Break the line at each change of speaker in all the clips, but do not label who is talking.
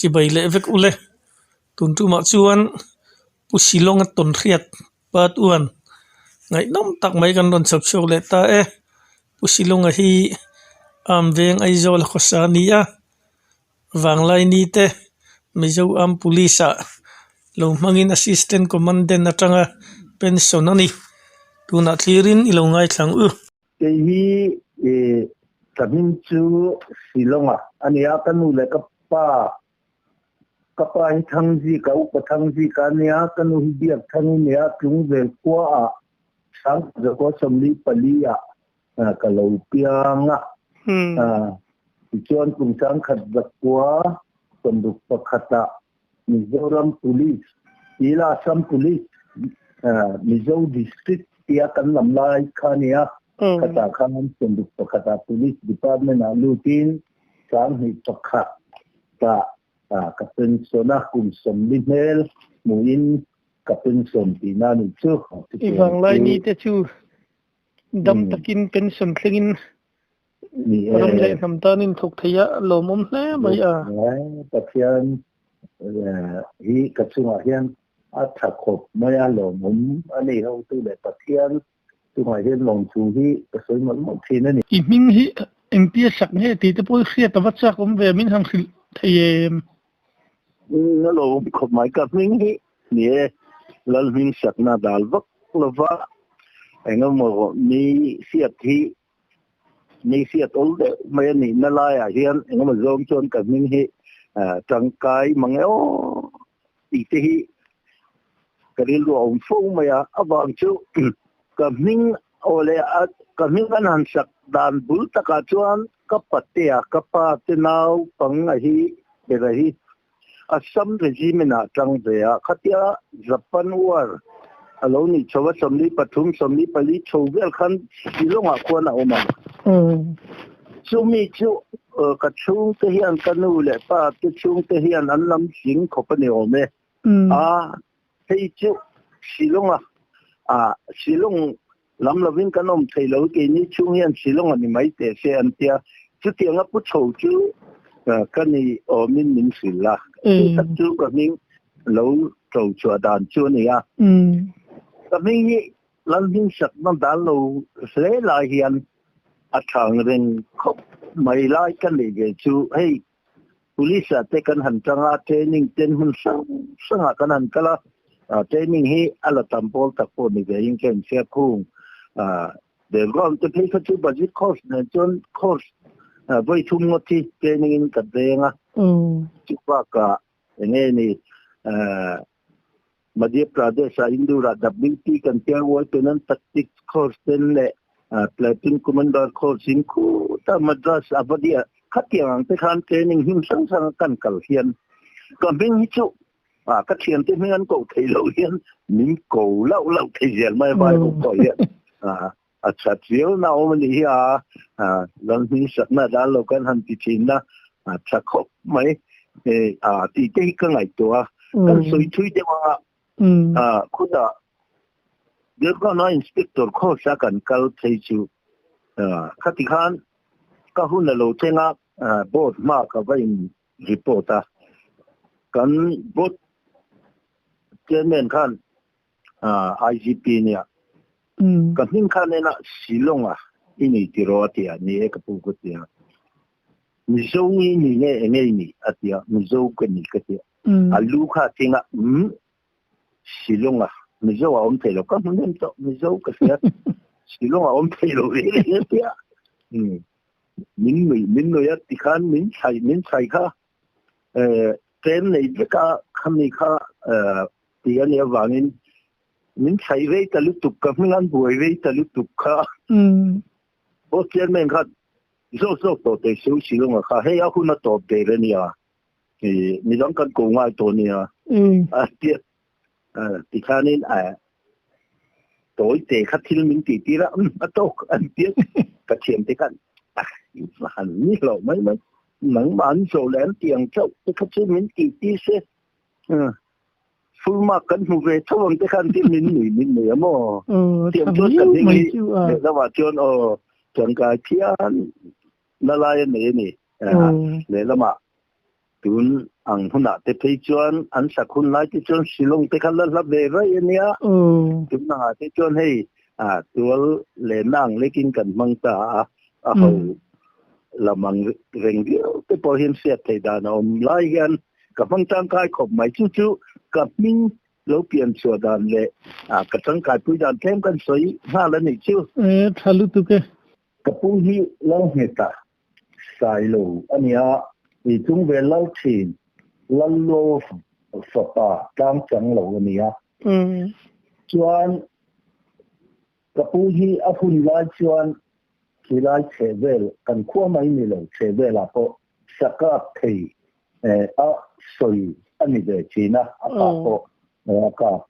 Chibai leh vek ule. Tun tumah chuan Pu Shillong-a tawnhriat part one ngaihnawm tak mai kan rawn chhawp chhuak leh ta e. Pu Shillong-a hi Arm veng Aizawl a khawsa a ni a, Vanglaini te Mizo Arm Police ah lo hmangin Assistant Commandant atanga pension a ni. Tunah thlirin i lo ngaithla ang u.
Kei hi ka hming chu Shillong-a a ni a, ka nu leh ka pa, ka pa hi Thangzika, upa Thangzika a ni a, ka nu hi Biakthang i ni a, Tlungvel khuaah Sangzakua 44-ah ka lo piang a. Tichuan kum 1961-ah Mizoram Police, Ila Assam Police, Mizo District tia kan lam lai kha a ni a, khatah khan 61-ah Police Department-ah lutin 21 tah ka pension a, kum 40 hmel hmuhin ka pension tihna a nih chu.
I vanglai nite chu dam takin pension thlengin Ram leh hnam tan in thawk thei a, lawmawm hle mai a.
Pathian hi ka chungah hian a tha khawp mai a, lawmawm a ni. Hotu leh Pathian chungah hian lawmthu hi ka sawi mawlh mawlh thin a ni.
I hming hi engtia sak nge tih te pawh i hriat a va chak awm ve, min han hrilh thei em?
A lawmawm khawp mai, ka hming hi ni e, Lal hming sakna dal vak lova engemaw ni hriat hi Ni hriat awl deuh mai a nihna laiah hian engemaw zawng chuan ka hming hi tangkai mang e aw tih te hi ka rilru a awm fo mai a, avang chu ka hming aw leh a ka hming an han sak dan bul takah chuan ka patea ka pa te naupang a hi bera hi Assam Regiment ah tang ve a, khatia Japan War a lo nih chho a, 43, 44 chho vel khan Shillong ah khuan a awm a. Chumi chu ka chhungte hian ka nu leh pa te chhungte hian an lam tling khawp a ni awm e. A, hei chu Shillong a, Shillong lam lovin kan awm thei lo, keini chhung hian Shillong a ni mai teh se an tia. Chutianga pu chho chu ka ni awmin min hrilh a, chu tak chu ka hming lo to chhuah dan chu a ni a. Ka hming hi Lalhmingsak na dan lo hle lai hian a thang reng khawp mai lai ka neih ve chu hei Police ah te kan han tang a, training ten hmun hrang hrangah kan han kal a, training hi a la tam pawl tak pawh ni ve in ka inhria khung. Background te phei kha chu budget course nen chuan course vawi thum ngawt hi training in ka veng a, chu bakah eng nge ni Madhya Pradesh ah Indore ah WT kan tia World Penang Tactics course ten leh Platoon Commander course in khuta Madras a va diah khatiang ang te khan training hmun hrang hrang a kan kal hian ka hming hi chu ka thiante hming an koh theih loh hian min ko lauh lauh thei zel mai vai ho pawh hian a that viau na awm a nih hi a Lalhming sakna dan lo kan han ti thin a a tha khawp mai a tih te hi ka ngaihtuah a kan sawi thui deuh anga a khutah Delkana inspector course a kan kal phei chu khati khan ka hun a lo thleng a board hma ka va in report a kan board chairman khan IGP nia Ka hming kha nena Shillong a i ni tiraw a ti a, ni e ka pu ka ti a. Mizo i ni nge enge i nih a ti a, Mizo ka ni ka ti a. A lu kha a ching a, umm Shillong a Mizo a awm thei lo, ka hmu hnem tawh Mizo ka hria, Shillong a awm thei lo ve a ti a. Min nui min nui a tikhan min chhai min chhai kha tlem nei vek a khami kha ti a nih avangin Min thlai vei ta lutuk ka hming an buai vei ta lutuk kha. Boss chairman kha zawk zawk tawh teh seu Shillong-a kha hei a hun a tawp der a nia i midang kan ko ngai tawh nia a tia tikhanin a tawi te kha thil min tih tir a a tawk an tia ka thiam te khan han ni hlauh mai mai nangmah an zawh leh an tih ang chauh te kha chu min tih tir se. Full mark kan hmu ve tho ang te khan tin min nui min nei a maw? Tiang chuan kan hming hi lehlamah chuan aw tangkai phian na lai a nei a ni. Lehlamah tun Ang hunah te phei chuan an sak hun lai te chuan Shillong te kha la hla ve raih a nia. Tunah te chuan hei tual lenna ang lekin kan hmang ta a, a ho lam ang reng viau te pawh hian hriat theih dan a awm lai hian ka hmang tangkai khawp mai. Chu chu ka hming lo pian chhuah dan leh ka tangkaipui dan tlem kan sawi nghal a nih chu.
E, tha lutuk e.
Ka pu hi lo nghet a. Sailo a nia, i chung ve lal thin, Lallo fapa tlang chang lo a nia. Chuan ka pu hi a hun lai chuan khilai chhe vel kan khua mai ni lo chhe velah pawh sakap thei a sawi a ni ve thin a, a pa pawh a kap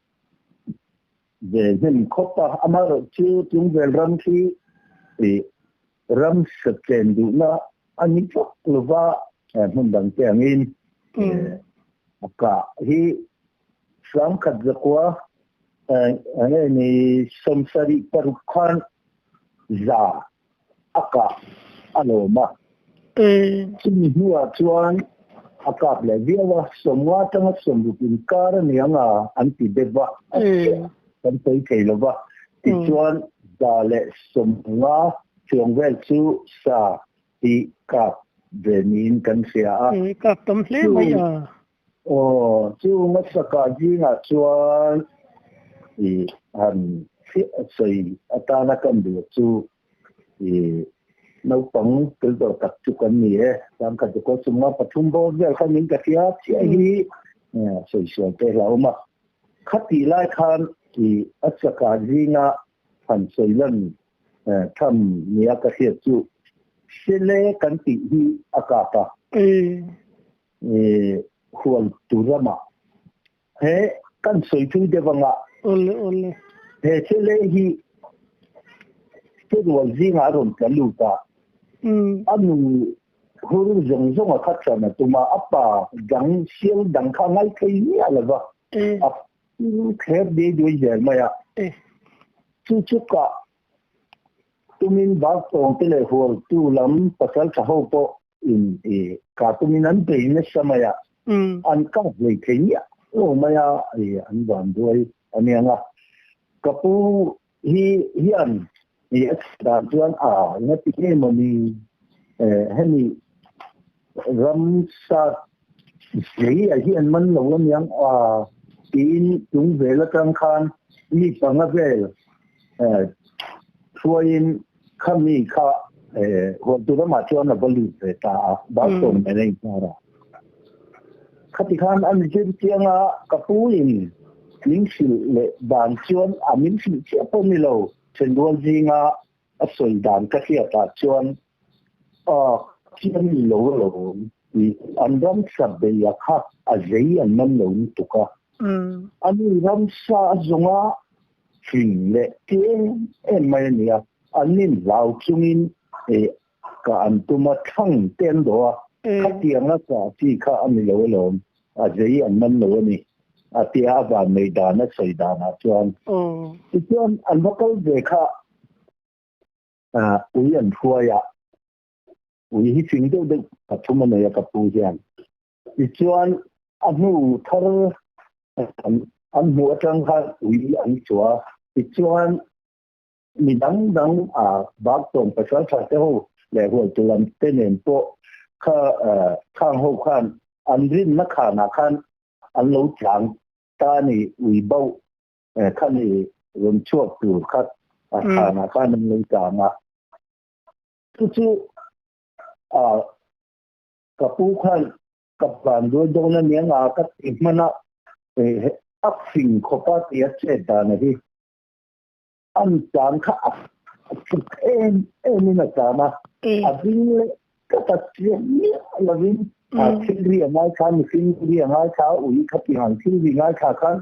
ve hnem khawp a, amaherawhchu Tlungvel ram khi ram satlen duhna a ni vak lova hmun dang te angin a kah hi sangkhat zakua enge ni sawmsarih paruk khan za a kah a lawm a. Chumi hnuah chuan a kap leh viau a, sawmnga atanga sawmruk inkar a ni ang a an ti deuh va, a chiah kan sawi thei lo va. Tichuan za leh sawmnga chuang vel chu sa hi kap ve niin kan hria a.
Kap tam hle mai a.
Aw, chu hmasakah zingah chuan i han sawi atana kan duh chu i naupang tel tawh tak chu kan ni e. Tlangkhat chu kaw sumnga pathum bawr vel kha min ka hria chiah hi sawi sual te hlauhawm a. Khatih lai khan i a chakah zinga han sawi lan tham nia ka hriat chu Sele kan tih hi a kap a. Hual tu ramah he kan sawi thui deuh anga he thil hi February zingah a rawn tla lut a, a nu hur zawng zawng a khat hran a tum a, a pa dang sial dang kha a ngai thei miah lo va, a thler dei duai zel mai a, chu chu kah tumin Bartawng te leh Hualtu lam pasal tha ho pawh in i ka tumin an bei nasa mai a, an kap hlei thei miah lo mai a, i an van duai a niang a. Ka pu hi hian i a chhan dan chuan a nga ti nge maw ni hemi ramsa zei ah hian man lo a niang a tiin tung vel atang khan mi panga vel hruaiin Khami kha huan tur ramah chuan a va lut ve ta a, Bartawm nen a inkar a. Khati khan a ni zir chiang a, ka pu in min hrilh leh dan chuan a min hrilh chiah pawh ni lo, thenrual zinga a sawi dan ka hriatah chuan a chiang ni lo alawm, an ramsa beia kha a zei an man lo lutuk a, ani ramsa a zawnga Hlim leh ti em em mai a ni a, an nin hlau chungin ka an tum a, thlang te an dawh a, khatianga kah chi kha a ni lo alawm, a zei an man lo a ni, a tia a vanneih dan a sawi danah chuan. Tichuan an va kal ve kha ui an hruai a, ui hi fing deuh deuh pathum a nei a ka pu hian. Tichuan a hnu thar an hmuh atang khan ui an chhuah a, tichuan mi dang dang a Baktawng pasal tha te ho leh Hualtu lam te nen pawh kha khang ho khan an rinna khanah khan an lo tlang ta a ni, ui bauh kha ni rawn chhuak tur kha a khanah khan an lo tlang a. Chu chu a Ka pu khan ka van duai dawn a nia nga ka ti hman a, a fing khawp a ti a chet dan a hi. An tan kha a chuk em em in a tan a, a ding leh tlat a chiang miah lovin a thil ri a ngaithla, mihring ri a ngaithla, ui kha tih ang thil ri ngaithla khan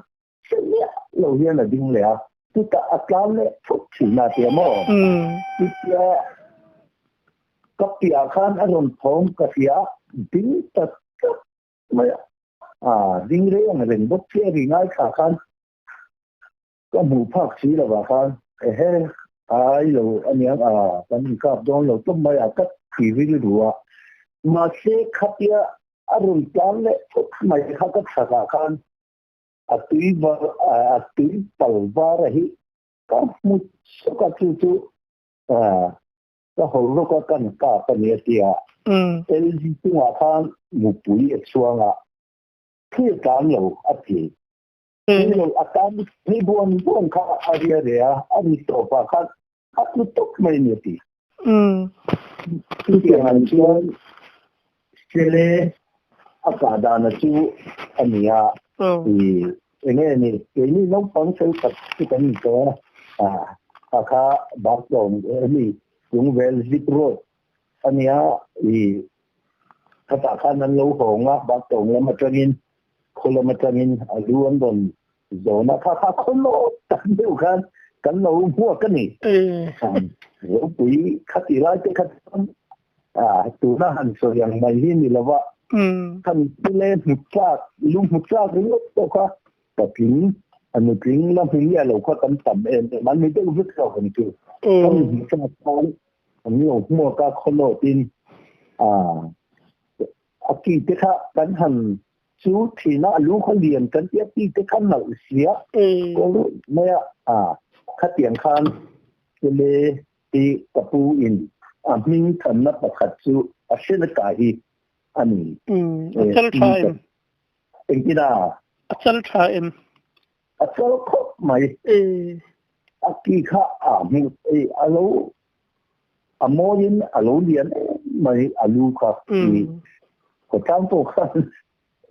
hre miah lo hian a ding leh a, chutah a tlan leh thut thin a tia maw? Chutia ka piah khan a rawn thawm ka hria a, ding ta tlat mai a, aa ding rei ang reng bawk che ri ngaithla khan ka hmuh phak si lovah khan ehe ai lo aniang a kan inkap dawn lo tawp mai a ka ti rilru a, mahse khatia. A rawn tlan leh phawt mai kha ka chhakah khan a tui var a tui pal var a hi ka hmu chawk a chu chu ka haw rawk a kan kap a ni a ti a. LG chungah khan mupui a chhuang a, thil tlan lo a ti. Thil lo a tan phei buan buan kha a ria re a, a ri tawpah khan a tlu tawp mai a ni a ti. Chutiang ang chuan Sele a kah dana chu a ni a, eng nge ni, keini naupang fel tak chu kan ni tawh a, kha kha Baktawng hemi Lungvel Zip Road a nia, khatah khan an lo hawng a, Baktawng lam atangin khaw lam atangin a lu an rawn zawn a, kha kha khaw lawt tak deuh khan kan lo hmuak a ni. Ropui khati lai te kha chuan tuna han sawi ang mai hi ni lova, kan pule hmu tlak, lu hmu tlak ringawt pawh kha patling, a nutling la hmu miah lo kha kan tam em em, an ni deuh vek lo ang chu. Kan hmu tlak khan an lo hmuak a, khaw lawtin A ki te kha kan han chu thin a, a lu kha lian kan ti a, ki te kha nalh sia kawl mai a, a khatiang khan Pele hi ka pu in a hming thanna pakhat chu a hre na ka hi a ni.
A chal tha em?
Engtin a?
A chal tha em?
A chal khawp mai. A ki kha a hmuh a lo A mawiin a lo lian em mai a lu kha i khawtlang pawh khan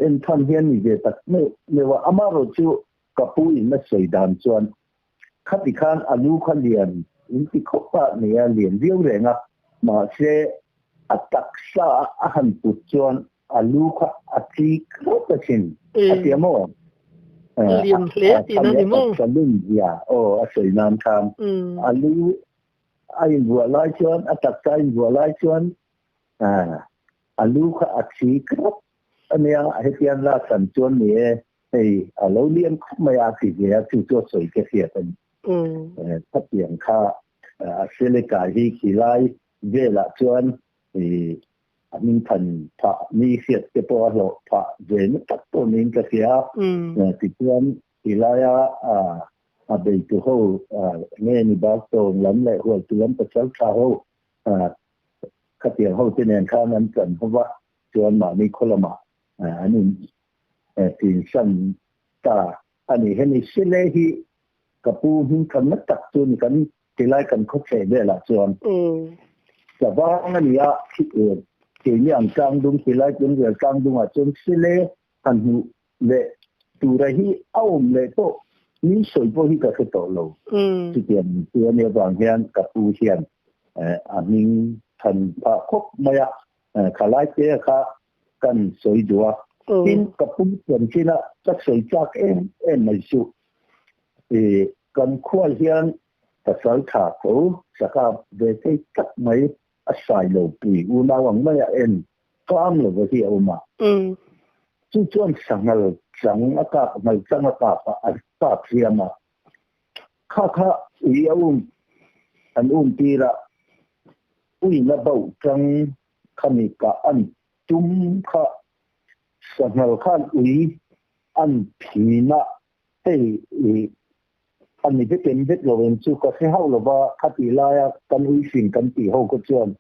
en than hian ni ve tak meuh meuh a, amaherawh chu ka pu in a sawi dan chuan khati khan a lu kha lian in ti khawp a nei a, lian viau reng a, mahse a taksa a han put chuan A lu kha a thi khawp asin a tia maw?
Lian hle tihna ni maw?
A lun zia aw a sawi nan khan a lu a invuah lai chuan a taksa a invuah lai chuan a lu kha a thi khawp a nia hetiang lak san chuan ni e hei a lo lian khawp mai a ti ve a chu chu a sawi ka hriat a ni. Khatiang kha a Seleka hi khilai velah chuan A hming than phah mi hriat te pawh a hlawh phah ve na tak pawh niin ka hria a. Tichuan ti laia a beitu ho nge ni Bartawng lam leh Hualtu lam pasal tha ho khatiang ho te nen khan an chan ho va, chuan mahni khaw lamah an in tinsan ta a ni. Hemi Sile hi ka pu hming than na tak chu ni kan Tilai kan khawchheh velah chuan Savang a ni a, keini ang tlangdung tilai tlungvel tlangdungah chuan sile han hmuh leh tura hi a awm leh tawh ni sawi pawh hi ka hre tawh lo. Chutiang chu a nih avang hian ka pu hian a hming than phah khawp mai a, khalai te kha kan sawi duh a. Tin, ka pu chanchin a ka sawi chak em em mai chu Kan khual hian pasal tha tho saka ve thei tak mai a sai lo pui unau ang mai a en tlam lova hi a awm a. Chu chuan sanghal chang a kap ngal chang a kap a, a kap hliam a. Kha kha ui a um an um tir a, uina bauh chang khami kah an tum kha sanghal khan ui an phin a. Hei i a ni vek em vek lo em chu ka hre hauh lo va, khatih laia kan uihrin kan tih ho kha chuan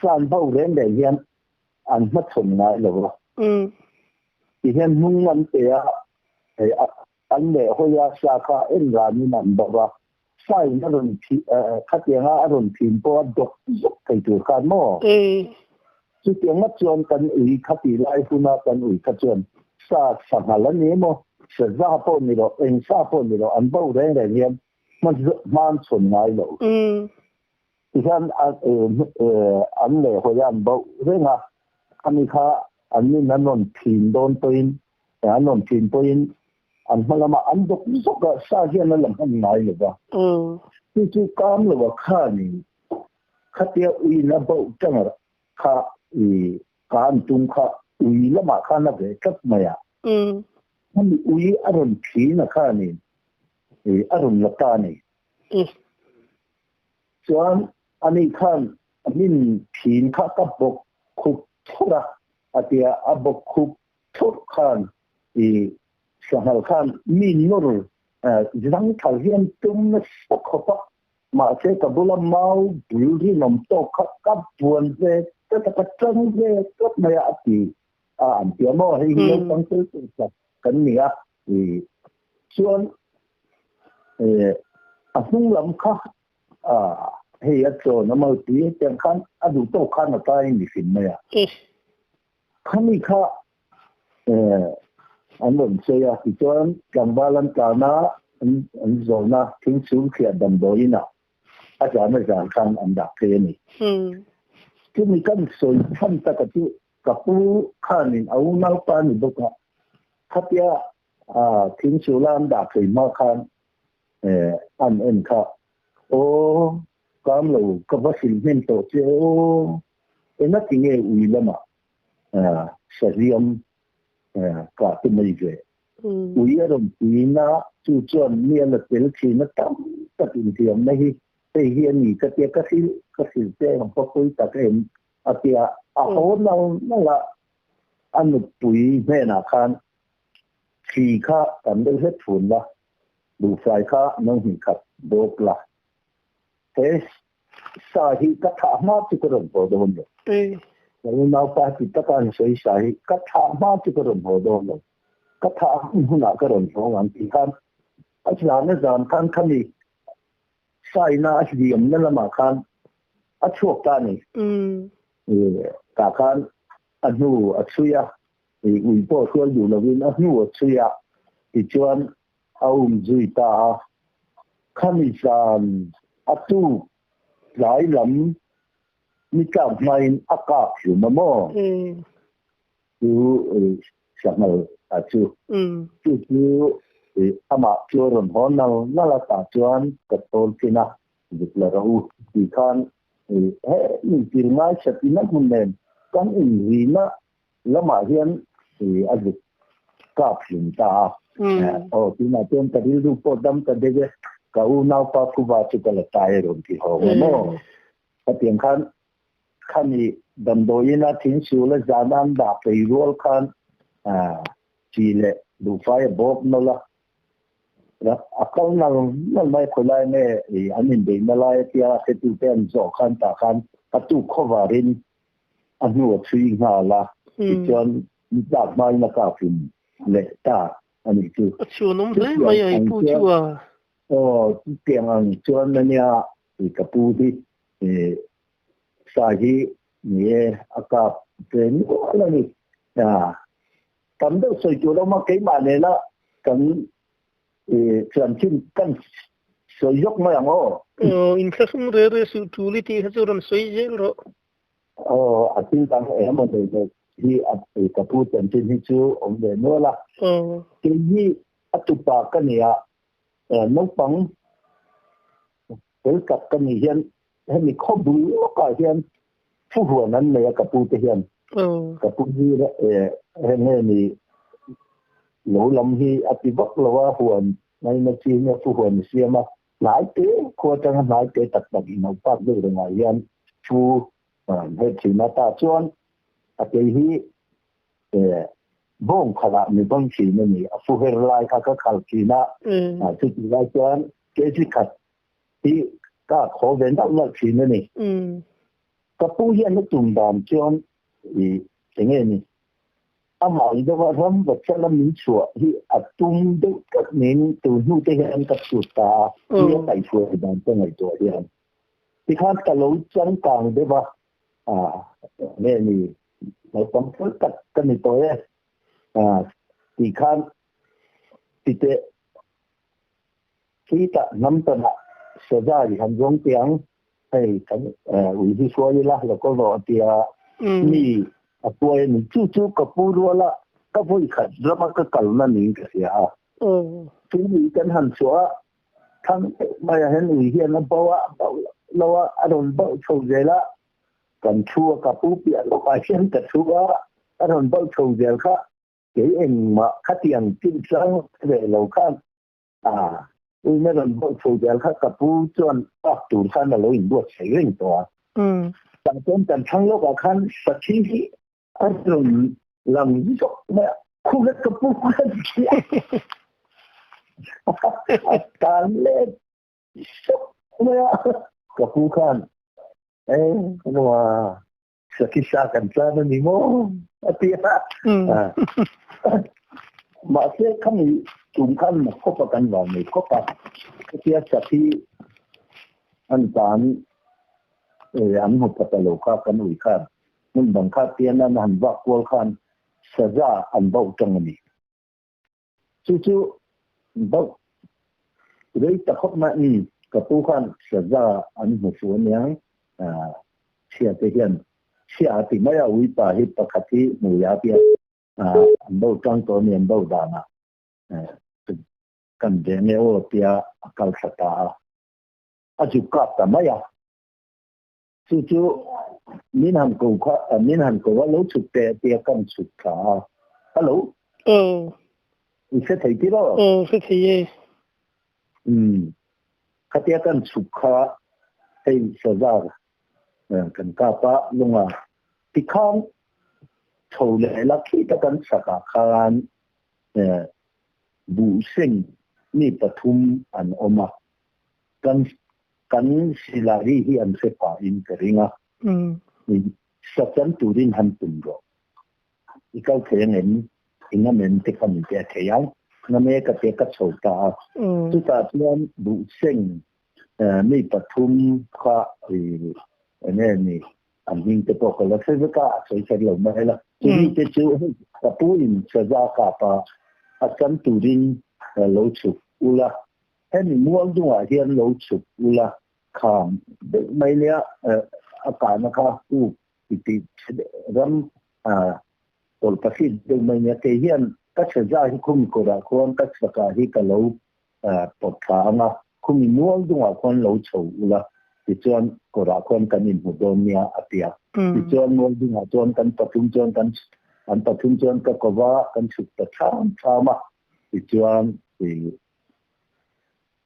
san ho reng reng hian an hmachhawn ngai lo va. Ti hian hnung an pe a, hei an leh hawi a sa kha en ranin an bo va, sa in a rawn phih khatianga a rawn phin pawh a dawk zawk thei tur khan maw? Chutiang ngawt chuan kan ui khatih lai huna kan ui kha chuan sa sanghal a ni emaw, saza pawh ni lo, eng sa pawh ni lo, an bo reng reng hian hman chhawn ngai lo. Tihian an leh hawi a an bo reng a, ani kha an nin an rawn phin dawn pawhin, an rawn phin pawhin an hma lamah an dawk zawk a, sa hian a la hman ngai lo va. Chu chu kam lo a khanin Khatia uiin a bauh tang kha i ka an tum kha ui lamah khan a ve tlat mai a. Hemi ui a rawn thin a khanin i a rawn la ta a ni. Chuan ani khan min thin kha ka bawk khup thawr a. A tia a bawkkhup thurh khan i sanghal khan mi nawr zangthal hian tum nasa khawp a, mahse ka bula mau bul rinawm tawk kha ka buan ve tlat a, ka tang ve tlat mai a a ti a an ti a maw, hei hi naupang tel tur tak kan ni a, i chuan a hnung lam kha hei a chawn a malpui hetiang khan a duh tawk khan a tlai ni hrim mai a. Khami kha an rawn sawi a, tichuan tlangval an tlan a, an zawn a, thingchhung thliah damdawiin ah a zan a zan khan an dah phei a ni. Chumi kan sawi chhan taka chu ka pu khanin a unaupa ni bawk a, khatia thingchhula an dah phei hma khan an en kha, Aw, kam lo, ka va hrilh hnem tawh che aw, engati nge ui lamah sahliam kah te mai ve? Ui a rawn puina chu chuan mi a la tel thin a tam tak inhliamna hi hei hi a ni ka tia ka hrilh ka hrilh che ang pa pawi tak em a tia a haw nal nal a, a nupui hnenah khan thli kha kan deuh hlek thun la Buhfai kha no hnih khat bawk la. He sa hi ka thah hma chu ka rawn haw dawn lo. Ka unaupa ti taka an sawi sa hi ka thah hma chu ka rawn haw dawn lo. Ka thah hun hunah ka rawn hawng ang tih khan a zan a zan khan khami saina a hliamna lamah khan a chhuak ta a ni. Tah khan a hnu a chhui a, ui pawh hruai duh lovin a hnu a chhui a, tichuan a um zui ta a. Khami zan a tuk tlai lam ni tlak hmain a kap hlum a maw? Chu sanghal a chu. Chu chu amah chu a rawn haw nal nal a tah chuan ka tawl thin a, zuk la rawh u tih khan he intir ngai hret ina hmun nen kan inrina lamah hian a zuk kap hlum ta a. Aw tunah chuan ka rilru pawh dam ta deuh e, ka unaupa Phuba chu ka la tai a rawn ti hawng a maw? Khatiang khan khami damdawiin a thingsul a zan a an dah phei rual khan chi leh duhfai a bawk nawlh a, a kal nal nal mai khawilai nge an inbeihna lai atia hretute an zawh khan tah khan a tuk khawvarin a hnu a chhui nghal a, tichuan ni tlak hmain a kap hlum leh ta a nih chu.
A chhuanawm hle mai a i pu chu a.
Aw, chutiang ang chuan ania i ka pu hi sa hi ni e a kap ve nual a ni. Tam deuh sawi tur awm a, keimah nena kan chanchin kan sawi zawk mai ang aw.
Aw, inthlahrung re re suh tul i tih kha chu rawn sawi zel rawh.
Aw, a thil dang eng emaw nei deuh hi a ka pu chanchin hi chu awm ve nual a. Kei hi a tupa ka ni a, naupang fel tak ka nih hian hemi khaw bul lawkah hian thuhuan an nei a ka pu te hian. Ka pu hi heng nge ni lo lam hi a ti vak lo a, huan ngaina chi hi a thuhuan a siam a. Hnai te khua atanga hnai te tak tak in lo pak deuh rengah hian thu an her thin a, tah chuan a kei hi bawng khalh ah mi bang thin a ni, a fu her lai kha ka khalh thin a, chutih lai chuan kg khat hi ka khaw ve nalh nalh thin a ni. Ka pu hian a tum dan chuan i enge ni amah ang deuha ram vachal a min chhuah hi a tum deuh tlat niin tun hnu te hian ka chhut ta a, mi a kaihhruai dan ka ngaihtuah hian. Tikhan ka lo changkang deuh a, enge ni naupang fel tak ka ni tawh e, tikhan titeh Khitah hnam tanah saza i han zawng teh ang, hei kan ui hi hruai ila lo ka rawh a tia mi a tuai a ni. Chu chu ka pu ruala ka vawi khat rama ka kalna niin ka hria a. Chu ui kan han chhuah a, thang deuh maiah hian ui hian a bo a, a bo lo a, a rawn bo chho zel a, kan thu a ka pu piah lawkah hian ka thu a, a rawn bo chho zel kha kei engmah khatiang chinchang ve lo khan A, uina rawn bawlh chho zel kha ka pu chuan pak tur khan a lo inbuatsaih reng tawh a. Tah chuan kan thlang lawkah khan Sathi hi A rawn lang zawk mai a, khu ka pu ka ti a. A tan let sawk mai a, ka pu khan e nuwa sakhi sa kan tlan a ni maw a ti a. Mahse khami tum khan mak khawp a kan vang mai khawp a, hetia sakhi an tan an hmu pha ta lo kha kan ui khan hmun dang kha pian an han vak kual khan saza an bauh tang a ni. Chu chu bauh rei ta khawp mai umm ka pu khan saza an hmu fu aniang chhia te hian chhia a ti mai a uipa hi pakhat hi hmui a tia an bauh tang tawh a ni an bauh danah kan ve nge aw tia a kal thla ta a a zuk kap ta mai a. Chu chu min han ko kha, min han ko a, lo chhuk teh tia kan chhuk thla a. Hello?
Aw.
I hre thei tir aw?
Aw, hre thei e.
Umm. Khatia kan chhuk kha hei saza kan kap a, lunga tikhan chho leh la khita kan chhakah khan buhseng mi pathum an awm a. Kan Kan silai hi an hre pahin ka ring a, sachan turin han tum rawh. I kal thei ang em? I ngam em te kha min pe a thei ang. Ngam e ka ti a, ka chho ta a. Chutah chuan Buhseng mi pathum kha eng nge ni an hming te pawh ka la hre vek a, a sawi kher lo mai la. Chumi te chu hei ka pu in saza kap a, a chan turin lo chhuk ula, Hemi mual dungah hian lo chhuk ula kham deuh mai nia a kahna kha uk i tih ram tawlhpahrit deuh mai nia kei hian ka chhe za hi khumi kawrah khuan ka chhakah hi ka lo pawt thla ang a, khumi mual dungah khuan lo chho ula tichuan kawrah khuan kan inhmu dawn nia a ti a. Tichuan mual dungah chuan kan pathum chuan kan an pathum chuan ka kova kan chhuk ta ṭham ṭham a, tichuan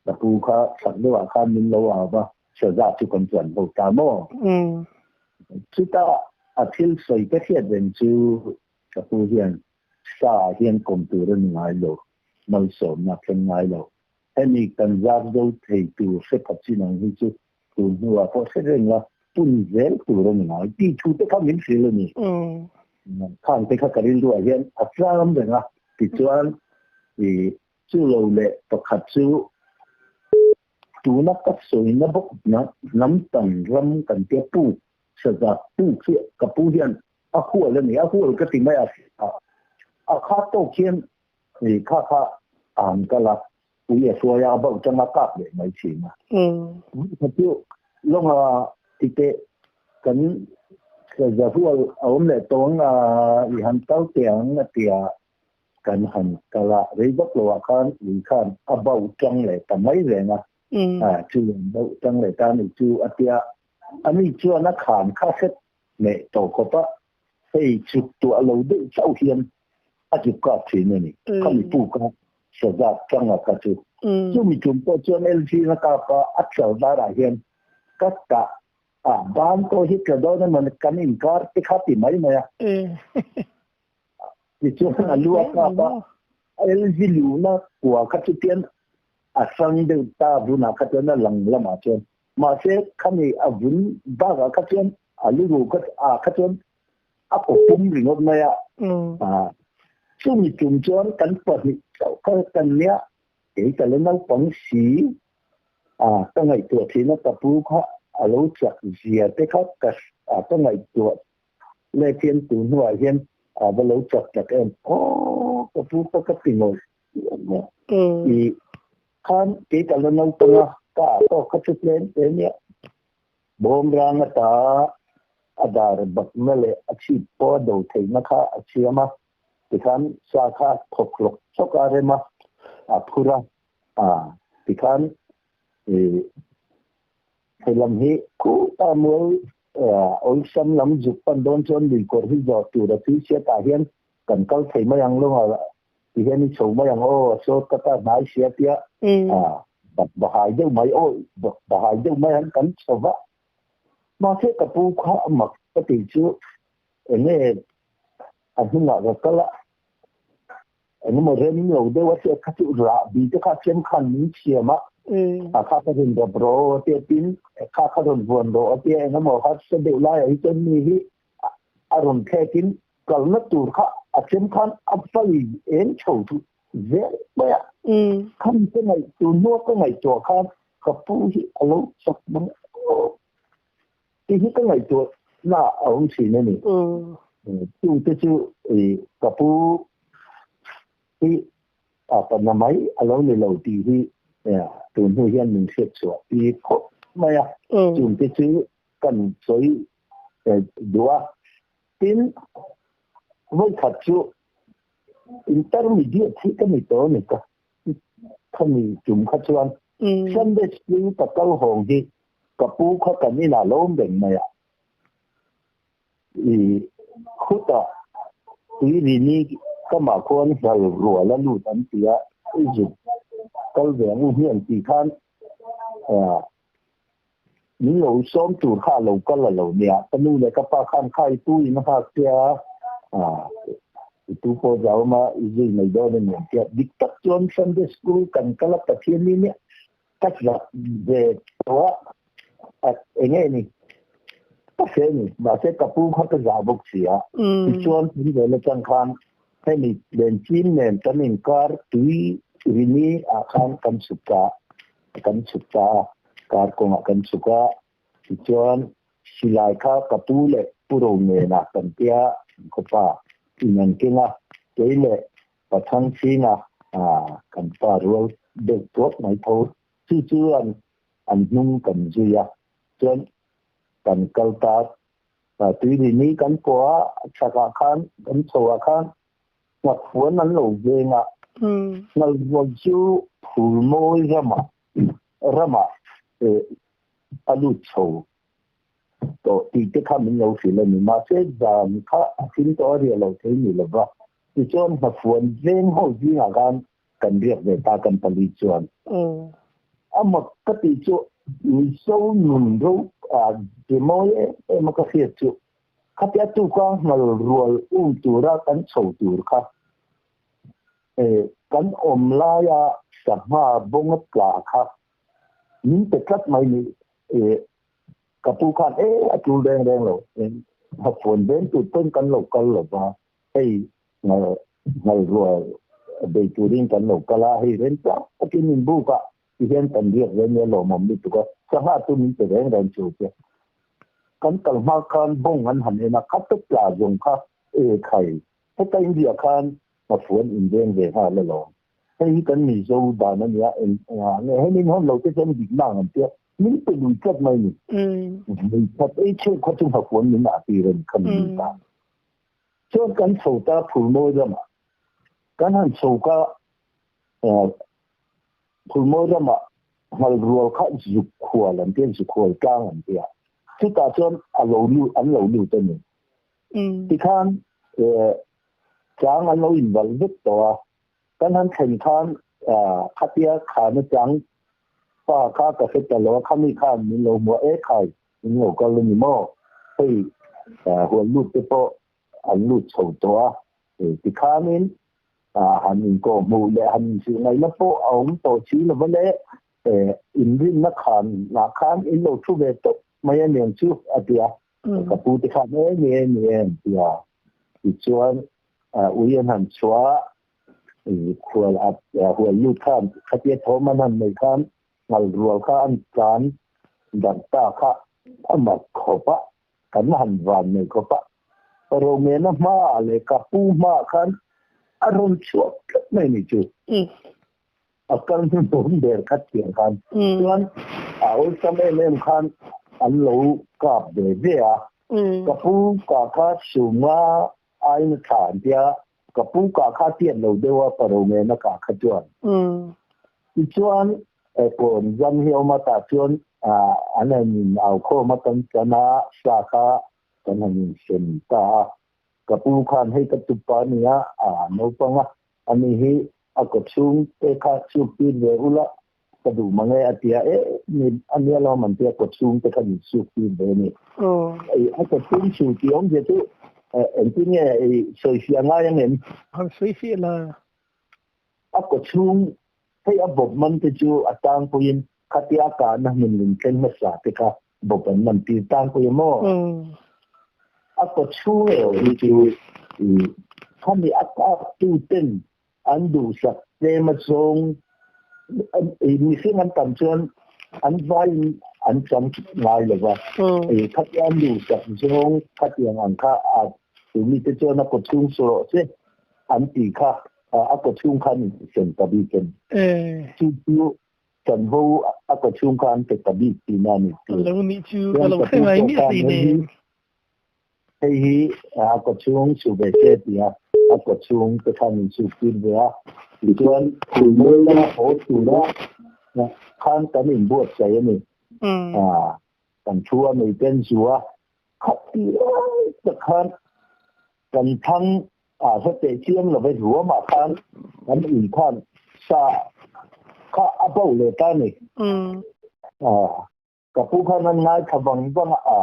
Ka pu kha chak deuhah khan min lo au va, saza chu kan chuan ho ta maw? Chutah a thil sawi ka hriat reng chu ka pu hian sa ah hian kawm tur a ni ngai lo, malsawmna a thleng ngai lo. Hemi kan zar zo thei tur hre pha chin ang hi chu tun hnuah pawh hre reng la, pun zel tur a ni ngai tih thu te kha min hrilh a ni. Khang te kha ka rilruah hian a tlam reng a, tichuan i Chu lo leh pakhat chu tuna ka sawina bawk hnam tam ram kan tia puk saza puk hi ka pu hian a hual a ni, a hual ka ti mai a, a kha tawk hian kha kha a han kal a, ui a hruai a, a bauh tang a kap leh mai thin a. Kha chu lawnga titeh kan saza hual a awm leh tawng a, i han kal teh ang a ti a. Kan han kal a, rei vak lo ah khan ui khan a bauh tang leh ta mai reng a, chu an bauh tang leh ta a ni chu a tia, a ni chuan a khan kha hret leh tawh khawp a, hei chuk tuah lo deuh chauh hian a chuk kap thin a ni, khami puk a sazat tang a kha chu. Chumi tum pawh chuan LG na kap a, a chal darah hian ka tah a, ban pawh hi tla dawn emaw kan inkar te kha ti mai mai a. Tichuan a lu a kap a, LG luhna kua kha chu tian a hrang deuh ta vunah kha chuan a lang lamah chuan. Mahse khami a vun bakah kha chuan a lu ruh kha ah kha chuan a kaw pum ringawt mai a. Chumi tum chuan kan pahnih chauh kha kan nia, kei ka la naupang si a, ka ngaihtuah thin a, ka pu kha a lo chak zia te kha ka ngaihtuah Leh hian tun hnuah hian a va lo chak tak em aw ka pu ka ka ti ngawih ngawih a. I khan kei ka la naupang a, ka ah pawh ka thu tlem te nia. Bawm rang ata a dar bakna leh a chhip pawh a do theihna kha a siam a, tikhan sa kha thawk hlawk hlawk a rem a, a phur a, a tikhan i He lam hi khuta mual awlsam lam zuk pan dawn chuan lui kawr hi zawh tur a tui sia tah hian kan kal thei mai ang lawng a ti hian i chho mai ang aw a sawt ka ta hnai sia tia bahai deuh mai aw bahai deuh mai ang kan chho va. Mahse ka pu kha a mak ka tih chu enge. A hnungah ka kal a, engemaw rem lo deuh a hriat kha chu rahbi te kha chem khan min siam a, a kha ka rawn rap rawh a tia tin kha kha rawn vuan rawh a tia engemaw harsa deuh laiah hi chuan mi hi a rawn thlek in kalna tur kha a chem khan a vai eng chho zel mai a. Khan ka ngaih tun hnua ka ngaihtuah khan ka pu hi a lo chak mang aw. Tih hi ka ngaihtuah na a awm thin a ni. Chungte chu ka pu hi a pana mai a lo ni lo tih hi tun hnu hian min hriat chhuah tir khawp mai a. Chungte chu kan sawi duh a. Tin, vawikhat chu intermediate hi ka ni tawh a ni ka khami tum kha chuan Sunday school ka kal hawng hi Ka pu kha kan inah lo awm reng mai a, i khutah Tuirini ka mah khuan hlal rual a lut an ti a, i zuk kal ve ang u hian tih khan min lo sawm tur kha a lo kal a lo nia, ka nu leh ka pa khan kha i pu in a nghak che a, i tu pawh zau awm a, i zui mai dawn a ni an ti a, dik tak chuan Sunday school kan kal a Pathian in Ka zak ve tawh a, eng nge ni ka hre ni, mahse ka pu kha ka zah bawk si a. Tichuan tun vel atang khan hemi lenchim nen kan inkar tui rini ah khan kan chhuk ta kan chhuk ta a, kar kawngah kan chhuk a, tichuan silai kha ka pu leh pu ro nena kan tia khawpa in an keng a, kei leh Pathang Singa kan pa rual deuh tuak mai tho. Chu chu an an hnung kan zui a, chuan kan kal ta tui ni kan pawh a, chhakah khan kan chho ah khan ngakhuan an lo veng a, ngalbual chu phulmawi ramah ramah a lut chho tawh tih te kha min lo hrilh a ni. Mahse zan kha a thim tawh a riah lo thei ni lova, Tichuan hnafuan veng ho zingah khan kan riak ve ta kan pali chuan. A mak ka tih chu Mizo nun ro a mawi em em a ka hriat chu khatia tuka ngal rual um tura kan chho tur kha kan awm laia sangha bawnga tla kha min pe tlat mai ni. Ka pu khan e a tul reng reng lo hnafuan veng tur pawn kan lo kal lo va. Hei ngal rual bei turin kan lo kal a, hei reng tlang takin min buk a, tihian kan riak ve nia lawmawm lutuk a, sangha chu min pe reng reng chu che. Kan kal hma khan bawng an han en a, kha te tla zawng kha e khai, heta India khan hmafuan inveng ve nghal alawm. Hei hi kan Mizo dan a nia, eng engah nge hei min hawn lo te chuan dik nang an tia, min pe lui tlat mai ni. Vawikhat ei chheuh kha chu hmafuan min ah tir a ni kha min ta. Chuan kan chho ta Phulmawi ramah kan han chho ka Phulmawi ramah ngal rual kha zuk khual an tia zuk khual tlang an tia chutah chuan a lo lut an lo lut a ni tikhan tlang an lo invalh vek tawh a kan han thlen khan khatia khana chang pa kha ka hre ta lo a khami khan min lo hmu a e khai In lo kal a ni maw? Hei huan lut te pawh an lut chho tawh a, tikhanin han inkawh hmuh leh han inhrilh ngaihna pawh a awm tawh si lo va le, inrinna khan lah khan in lo thu ve tawp mai a niang chu a ti a, ka pu te khan e ni e ni e an ti a, tichuan ui an han chhuah a, khual huan lut khan khatia thawm an han neih khan Ngal rual kha an tlan darh ta kha a mak khawp a, kan han van nei khawp a. Romena hmaah leh ka pu hmaah khan a rawn chhuak tlat mai ni chu. A kal hnuhnawm ber kha thiang khan chuan a awlsam em em khan an lo kap ve ve a. Ka pu ka kha suma aina thla an tia, ka pu ka kha tiat lo deuh a, pa Romena ka kha chuan. Tichuan kawn zam hi a awm a, tah chuan an han in au khawm a, kan chan a, sa kha kan han in sem ta a. Ka pu khan hei ka tupa a nia, a naupang a, ani hi a kaw chhung te kha chhuk tir ve ula ka duh mang e a ti a, e ni a nia lo man tia kaw chhung te kha min chhuk tir ve a ni. A kaw chhung chhuk tih awmzia chu Engtin nge i sawifiah ngai ang em?
Han sawifiah la.
A kawchhung hei a bawp man te chu a tlangpuiin khatia a kahna hmun lung thleng hmasa te kha bawp an man tir tlangpui a maw? A kawchhung erawh hi chu khami a kak tu ten an duhsak tlem a zawng mihring an tam chuan an vaiin an chang ngai lo va, khatia an duhsak zawng khatiang ang kha a tumite chuan a kawchhung su rawh se an tih kha a kawchhung khan in sem ta bik em? Chu chu chanvo a kawchhung kha an pe ta bik tihna a ni.
Lo nih chu ka lo hre ngai miah hlei nen.
Hei hi a kawchhung su ve che tia a kawchhung te khan in suk tir ve a, tichuan phulmawi lama haw tura khan kan inbuatsaih a ni. Kan thu a nei ten zu a, khati lai tak khan kan thlang a hla teh chiang lova ruamah khan kan ui khan sa kha a bo leh ta a ni. Ka pu khan an ngaithla vang vang a,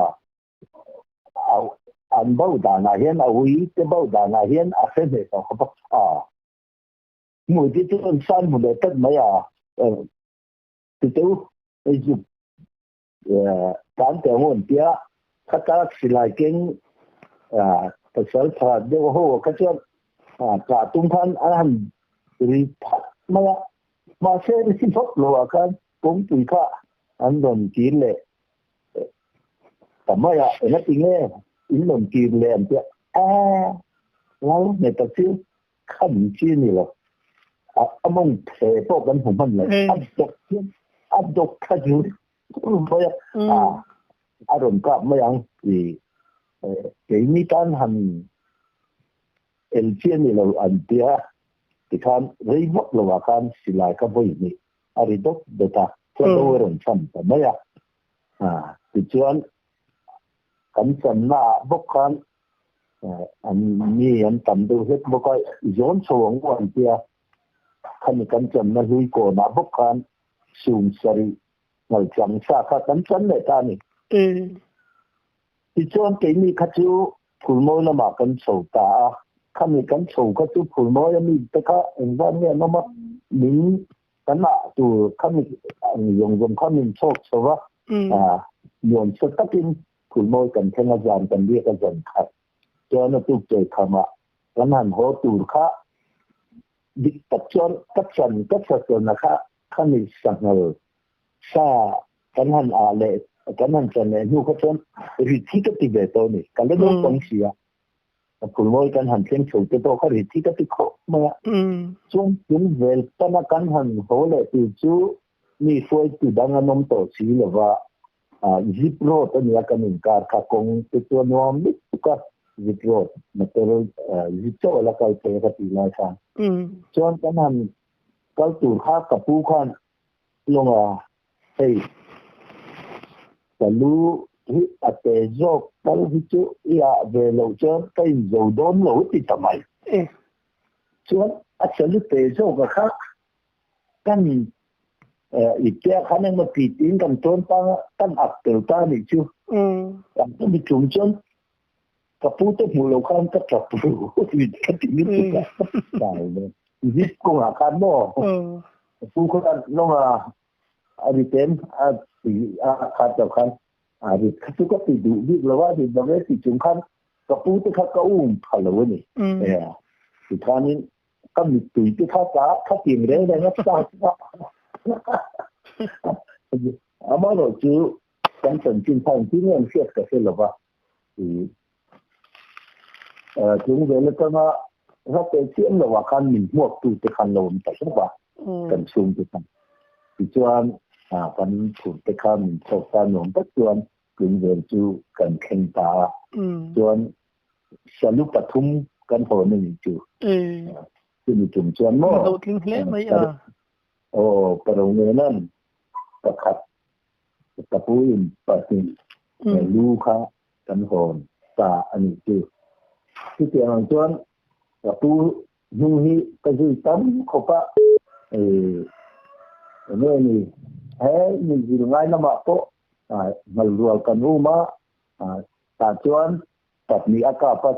an bo danah hian a ui te bo danah hian a hre hneh tawh khawp a. Hmui te chu an san hmu leh tlat mai a, tute u hei chu tan teh ang u an tia, khata silai keng pasal pakhat deuh ho kha chuan kah tum khan an han ri phat mai a, mahse ri vak lo ah khan kawngpui kha an rawn kir leh Ta mai a, engati nge in rawn kir leh an tia, Aaa, lal hmeta chu khan chi a ni lo, a mawng phe pawh kan hmu hman lo, a dawk hian a dawk kha chu mai a, a rawn kap mai ang tih keini tan han el chi a ni lo an tia, tikhan rei vak lovah khan silai kha vawi hnih a ri dawt dawt a, hla do a rawn chhan ta mai a. Tichuan, kan channaah bawk khan an mi an tam deuh hlek bawk a, i zawn chho ang u an tia, khami kan channa hlui kawnah bawk khan sum sarih ngalchang sa kha kan chan leh ta a ni. Tichuan, keini kha chu Phulmawi lamah kan chho ta a, khami kan chho kha chu Phulmawi a mi te kha engvang nge an awm a, min kan ah tur khami ang zawng zawng kha min chhawk chho va, nuam sa takin Phulmawi kan thleng a, zan kan biak a zan khat chuan a tuk chawi khamah kan han haw tur kha dik tak chuan ka chan ka sasawna kha khami sanghal sa kan han ah leh kan han chan leh hnu kha chuan rit hi ka ti ve tawh a ni. Ka la naupang si a, ka phulmawi kan han thleng chho te pawh kha rit hi ka ti khawp mai a. Chuan chung vel pana kan han haw leh tur chu mi hruaitu dang an awm tawh si lo va, zip road a nia kan inkar kha kawng te chu a nuam lutuk a, zip road motor zip chauh a la kal thei a ka tih lai khan. Chuan kan han kal tur kha ka pu khan Lunga, Hei, ka lu hi a te zawk tal hi chu i ah ve loh chuan ka inzo dawn lo ti ta mai. Chuan a salu te zawk a kha kan i tia khan engmaw ti tiin kan tawn ta kan ak tel ta anih chu. Kan ka mi tum chuan ka pu te hmuh loh khan ka tap ru ka ti lutuk a. Zip kawngah khan maw? Ka pu khan lawnga a ri tem a ti a khat lo khan a rit kha chu ka ti duh bik lo a, rit lo e ti chung khan ka pu te kha ka um pha lo a ni. Tikhanin ka mittui te kha ka kha tim reng reng a sa a. Amaherawhchu kan chanchin kha engtin nge an hriat ka hre lo va. Chung vel atanga hla teh chiam lovah khan min hmuaktu te khan lo awm ta hlauh a, kan chhungte khan. Tichuan kan phur te kha min chhawk ta nuam tak chuan chung vel chu kan thleng ta a. Chuan salu pathum kan hawn a nih chu. Chumi tum chuan maw?
Hlawhtling hle mai a.
Aw, Paronenan pakhat Ka pu in pahnih lu kha kan hawn ta a nih chu. Chutiang ang chuan ka pu hnung hi ka zui tam khawp a, enge ni he min zir ngai lamah pawh ngal rual kan um a, tah chuan pahnih a kap a.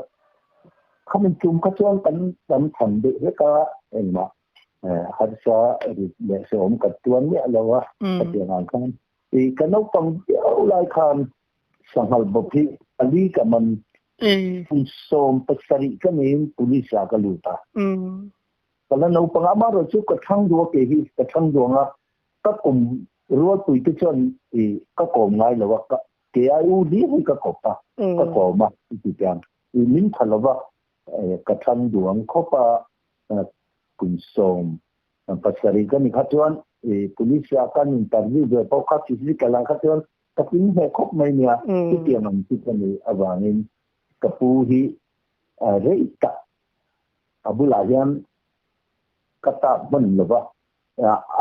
Khami tum kha chuan kan kan tham deuh hlek a, engmah harsa rit leh hrehawm kan tuan miah lo a, khatiang ang khan. I ka naupang viau lai khan sanghal bawp hi pali ka man kum 17 ka niin police ah ka lut a. Ka la naupang a, amaherawhchu ka thlang duh a ke hi ka thlang duh ang a, ka kum rualpui te chuan i ka kawm ngai lo a, ke ai u hlir hi ka kawp a, ka kawm a ti tiang. I min tha lova ka thlang duh ang khawp a, kum 17 ka ni kha chuan i police ah kan interview ve pawh kha physical ah kha chuan ka tling hle khawp mai nia, chutiang ang chu ka nih avangin ka pu hi rei tak a bulah hian ka tak hman lova,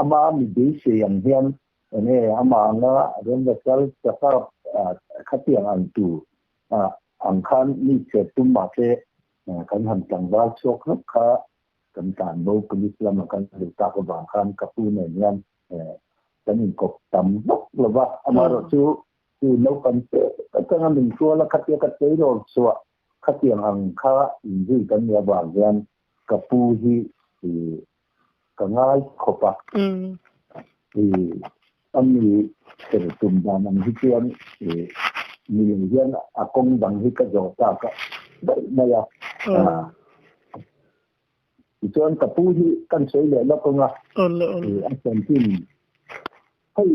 ama mi beisei ang hian enge amah anga ram kal chaka khatiang ang tur ang khan mi chhe tum mahse kan han tlangval chhuak hlawk kha kan tlanbo police lama kan luh tak avang khan ka pu nen hian kan inkawp tam vak lova, amaherawhchu chu naupang te atanga min hrual a khatia ka tleirawl chhuah khatiang ang kha inzui kan nih avang hian ka pu hi ka ngai khawp a. A mi tel tum dan ang hi chuan mi lo hian a kawng dang hi ka zawh tak a daih mai a. Tichuan ka pu hi kan sawi leh lawk ang a, a chanchin hei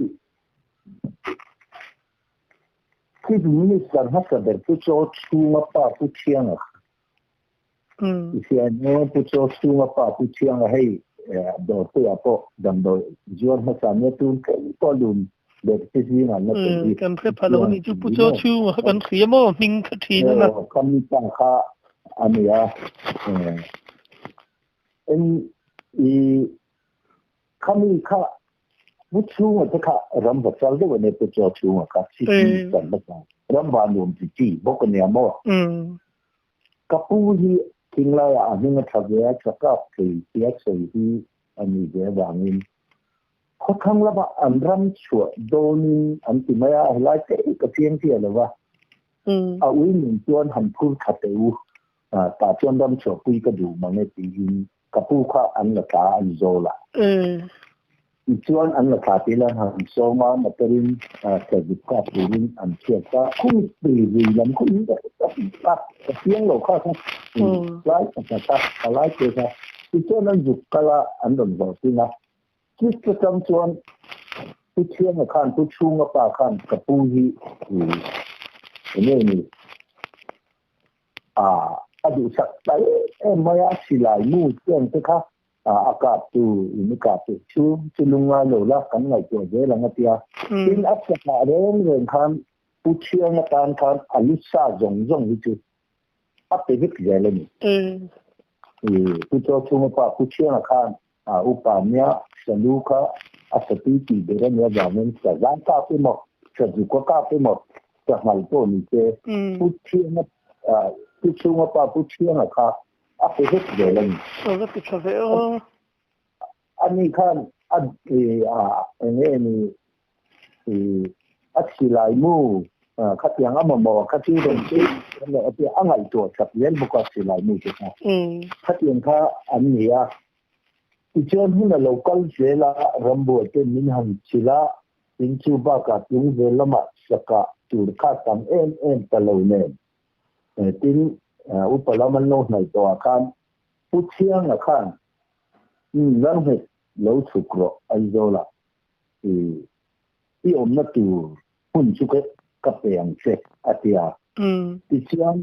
Chief Minister hmasa ber Pu Chaw Chhunga pa Pu Thianga I hria emaw Pu Chaw Chhunga pa Pu Thianga hei dawrpuiah pawh damdawi zuar hmasa nia tun tlem pawh lun ber te zingah an la tel hi.
Kan hre pha lo a nih chu Pu Chaw Chhunga kha kan hria maw hming kha thin a na.
Aw ka mi pa kha a ni a en i khami kha Pu Chhunga te kha ram va chal deuh a nia Pu Chaw Chhunga kha Chief Minister hmasa ram va nuam chi chi bawk a nia maw. Ka pu hi thinglaiah a hming a tha ve a, chakap thei tia sawi hi a nih ve avangin khawthlang lamah an ram chhuah dawnin an ti mai a, helai te hi ka chiang chiah lo va, a ui nun chuan han phur tha teh u, tah chuan ram chhuahpui ka duh mang e tiin Ka pu kha an la tla an zawl a. Tichuan an la tla tih lan han sawm a, motor-in service kha turin an chhuak a. Khung tui vui lam khaw in ka ka ka piang lo kha kha lai pakhat a, ka lai te kha. Tichuan an zuk kal a, an rawn zawh ting a. Chist atang chuan Pu Thianga khan, Pu Chhunga pa khan ka pu hi enge ni? A duhsak ta em em mai a, silai mu chuan te kha a kap tu in i kap tu chu chu lungngai lo la kan ngaihtuah zel ang a tia. Tin a chakah reng reng khan Pu Thiang atan khan a lu sa zawng zawng hi chu a pe vek zel a ni. Pu Chaw Chhunga pa Pu Thianga khan upa nia salu kha a satui tih ber a nih avangin sazai kap emaw, sazuka kap emaw, sanghal pawh ni se Pu Thianga Pu Chhunga pa Pu Thianga kha a pe vek zel a ni.
A va ti tha ve aw.
Ani khan a eng nge ni a silai mu khatiang a mamawh kha chu rawn chu a ngaihtuah chak zel bawk a silai mu te kha. Khatiang kha an ni a. Tichuan hun a lo kal zel a, rambuai te min han chhilh a, tin chu bakah tlung vel lamah sakah tur kha tam em em ta lo nen. Tin, upa lam an lo hnaih tawhah khan Pu Thianga khan Lalnghet lo chhuk rawh Aizawlah i i awmna tur hmun chu ka pe ang che a ti a. Tichuan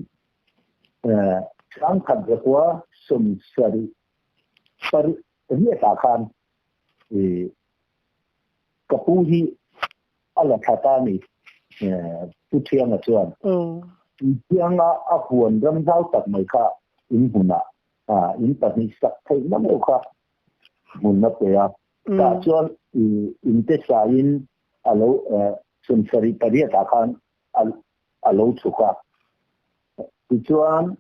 Sangkhat zakua 70 pariatah khan i ka pu hi a la tha ta a ni Pu Thianga chuan. Thianga a huan ram zau tak mai kha in hmunah in pahnih sak theihna meuh kha hmun a pe a. Tah chuan in te saiin a lo 78 ah khan a lo chhuk a. Tichuan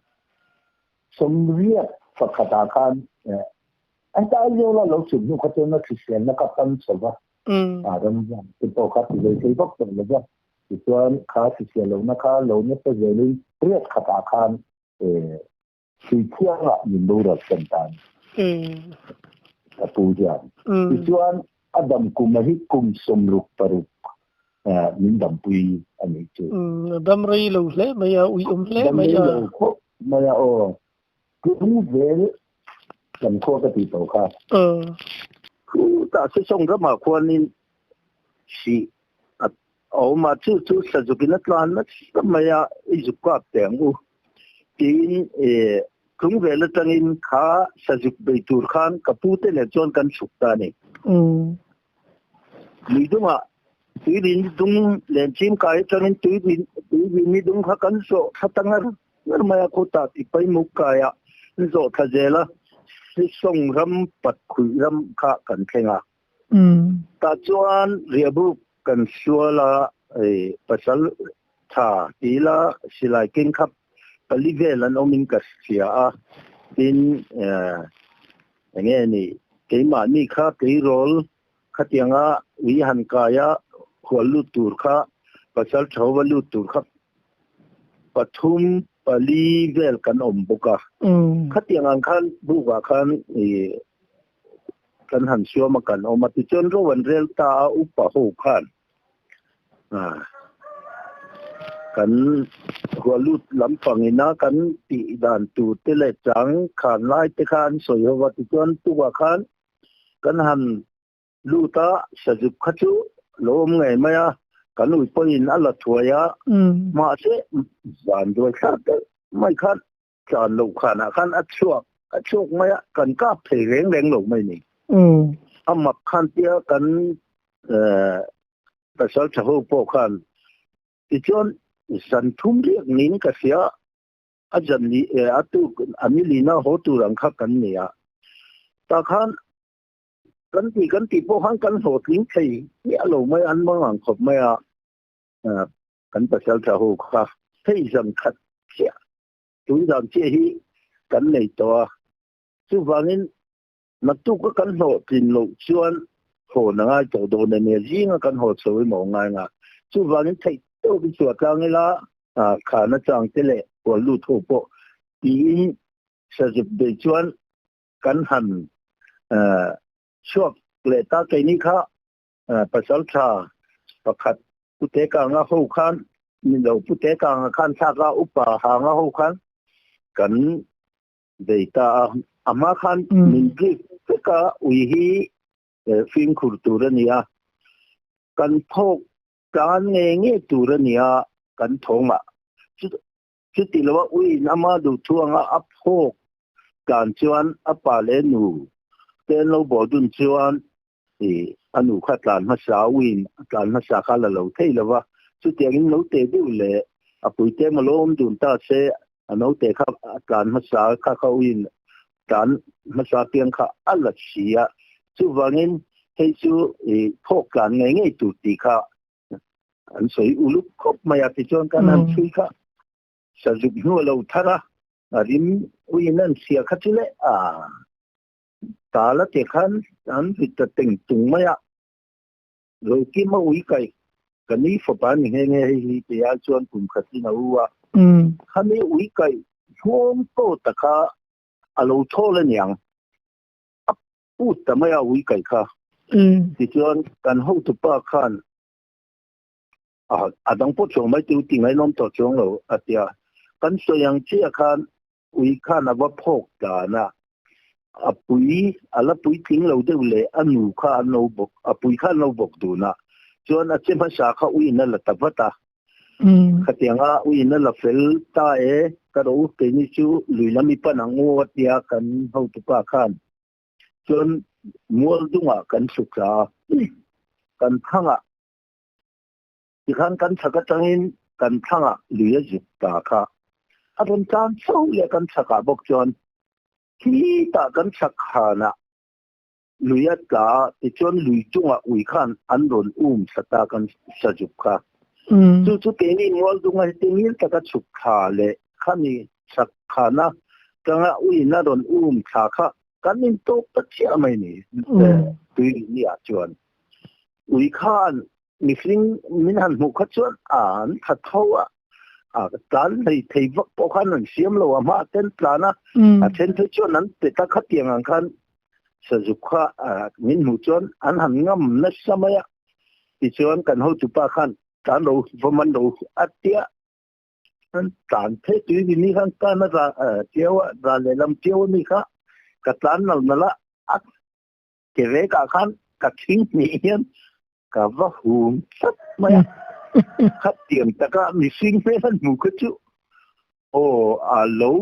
81 ah khan heta Aizawla lo chhuk hnu kha chuan a hriselna kha pan chho va, a ram hian te pawh kha ti ve thei vak tawh lo va. Tichuan kha hrisel lohna kha lo nasa zelin riat khatah khan. Suithiangah min boral san ta a ni. Ka pu hian. Tichuan a dam kum a hi kum 66 min dampui a nih chu.
A dam rei lo hle mai a, uiawm hle mai a.
Dam rei lo khawp mai a aw. Tlung zel kan khua ka tih tawh kha. Khutah Sesawng ramah khuanin sih a awm a, chu chu Sazukin a tlan nasa mai a, i zuk kap teh ang u tiin tlung vel atangin kha Sazuk bei tur khan ka pute nen chuan kan chhuk ta a ni. Lui dungah tuirin dung lenchim kai atangin tuirin tuirin dung kha kan zawh thla ta ngar ngar mai a, khutah tipai muk kaiah an zawh thla zel a, Sisawng ram Patkhuih ram kha kan thleng a. Tah chuan riahbuk kan sual a, pasal tha ti ila silai keng kha pali vel an awmin ka hria a, tin Enge ni, keimahni kha tleirawl khatianga ui han kaia hual lut tur kha, pasal thova lut tur kha pathum pali vel kan awm bawk a. Khatiang ang khan bukah khan kan han suam a kan awm a, tichuan ro an rel ta a upa ho khan. Kan hualut lampang ina kan tih dan tur te leh chang khan lai te kha an sawi ho va, tichuan tukah khan kan han lut a, sazuk kha chu lo awm ngei mai a, kan ui pawhin a la thuai a, mahse van duai thlak deuh mai khan tlan loh khanah khan a chhuak a chhuak mai a, kan kap thei reng reng lo mai ni. A mak khan tia kan pasal tha ho pawh khan tichuan zan thum riak niin ka hria a zan ni a tuk a ni lina haw tur ang kha kan ni a, tah khan kan ti kan tih pawh khan kan hlawhtling thei miah lo mai an mang ang khawp mai a. Kan pasal tha ho kha hei zan khat chiah tun zan chiah hi kan nei tawh a, chuvangin naktuk a kan hlawhtlin loh chuan hawn a ngai tawh dawn ania, zinga kan haw chho emaw a ngai nga, chuvangin theih tawk i chhuah tlang ila khana chang te leh hual lut ho pawh tiin sazuk bei chuan kan han chhuak leh ta keini kha pasal tha pakhat Pute Kanga ho khan ni lo Pute Kanga khan thlak a upa Hanga ho khan kan bei ta a, a hma khan min brief vek a ui hi fimkhur tur a ni a, kan phawk tan nge nge tur a ni a kan thawng ah chuti lo a uiin ama duhthu anga a phawk tan chuan a pa leh nu te an lo bawh dun chuan I a nu kha tlan hmasa a uiin a tlan hmasa kha la lo thei lo va, chutiangin naute deuh leh a puite emaw lo awm dun ta se a naute kha a tlan hmasa kha kha uiin tlan hmasa piang kha a la si a, chuvangin hei chu i phawk tlan ngei ngei tur tih kha an sawi uluk khawp mai a, tichuan kan han chhui kha sazuk hnu a lo thar a, a rim uiin an chhia kha chu le a. Tala te khan an ri ta teng tung mai a, Rokima ui kai ka ni fapa ni nghe nghe hei hi ti ai chuan kum khat in a u a, khami ui kai hlawm tawh ta kha a lo thawl a niang, a put ta mai a ui kai kha. Tichuan kan hotupa khan a dang pawh chuang mai teu ti ngaihnawm tawh chuang lo a ti a, kan sawi ang chiah khan Ui khan a va phawk dan a, a pui a la puitling lo deuh leh a nu kha an lo bawk, a pui kha an lo bawk dun a, chuan a che hmasa kha uiin a la ta vat a. Khatianga uiin a la fel ta e, ka ro keini chu lui lam i pan ang u a tia kan hotupa khan chuan mual dungah kan hruk thla a, kan thangah Tikhan kan chhak atangin kan thlangah lui a zuk ta kha a rawn tlan chho leh kan chhakah bawk chuan khitah kan chhak khanah lui a tla a, tichuan lui chungah ui khan an rawn um sa ta kan sa zuk kha. Chu chu keini Mualdunga hi tingil taka chhuk thla leh khami chhak khana tanga uiin a rawn um thla kha kan intawk ta chiah mai ni tui ni ah chuan ui khan Mihring min han hmuh kha chuan an tha tho a, A tlan hlei thei vak pawh khan an siam lo a, hma ten tlan a, a then phei chuan an pet a, khatiang ang khan sazuk kha min hmuh chuan an han ngam nasa mai a. Tichuan kan hotupa khan tlan lo va man lo a tia, an tlan phei tui ni ni khan kan a ra tiau a, ra lehlam tiau a mi kha ka tlan nal nal a, a ke vekah khan ka thing hnih hian ka va hum tlat mai a, khatiang taka mihring hmel an hmu kha chu aw a lo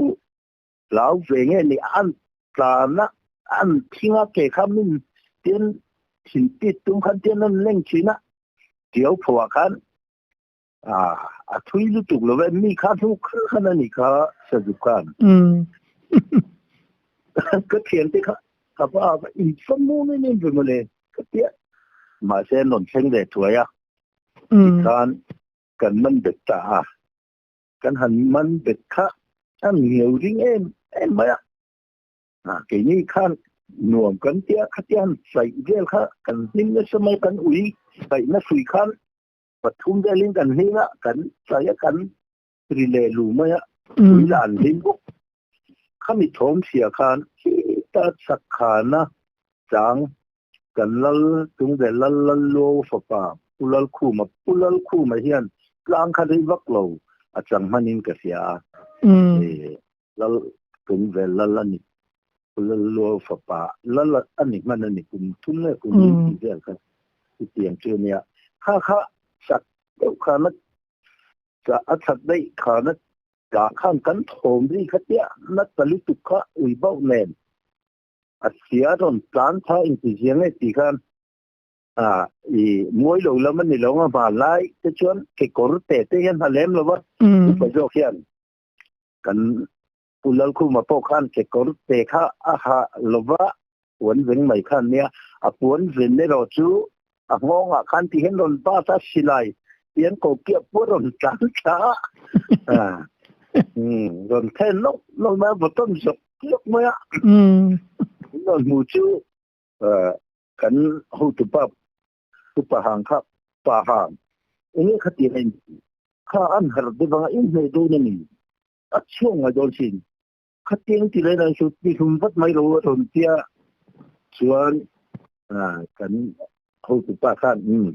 hlau ve nge ni, an tlan a, an thing a ke kha min tian thin tit tum khan tian an leng thin a, tiau phuah khan a thui lutuk lo ve, mi kha hnu khan khan a ni kha Sazuk khan. Ka thiante kha ka va va in famu in in ve mawle ka tia. Mahse an rawn thleng ve thuai a, tikhan kan man bet ta a, kan han man bet kha a ngeu ring em em mai a. Keini khan nuam kan tia khatia han saih vel kha kan hlim nasa mai, kan ui saihna hrui khan pathum velin kan hlim a, kan saih a, kan ri leh lu mai a, ui lah an hlim bawk. Khami thawm hria khan khita chakkhana chang kan lal tung ve lal lal luau fapa Pu Lalkhuma, Pu Lalkhuma hian tlang kha rei vak lo a chang hmanin ka hria a, lal tung ve lal a ni, Pu Lal luau fapa lal a ni hman a ni, kum thum nge kum li tih vel kha chutiang chu a nia. Kha kha chak deuh khan a A that daih khan a tah khan kan thawm ri kha chiah na ta lutuk kha ui bauh nen a sia rawn tlan tha inti ziang e tih khan i muai lo lam a ni lo ang a vanlai te chuan kekawr te te hian ha lem lo va upa zawk hian kan Pu Lalkhuma pawh khan kekawr te kha a ha lo va, puan veng mai khan nia, a puan ven erawh chu a nghawngah khan ti hian rawn bat a, silai hian ko piah pawh rawn tlan thla a, rawn then lawk lawk mai a, vaw tawn zawk zawk mai a, rawn hmu chu kan hotupa Pu Pahang kha Pahang enge khatiang a in kha an harh deuh anga in hneh dawn a ni. A chhuak ngai dawn sin. Khatiang ti leh dan chu ti hlum vat mai lo a rawn tia chuan kan hotu pa khan umm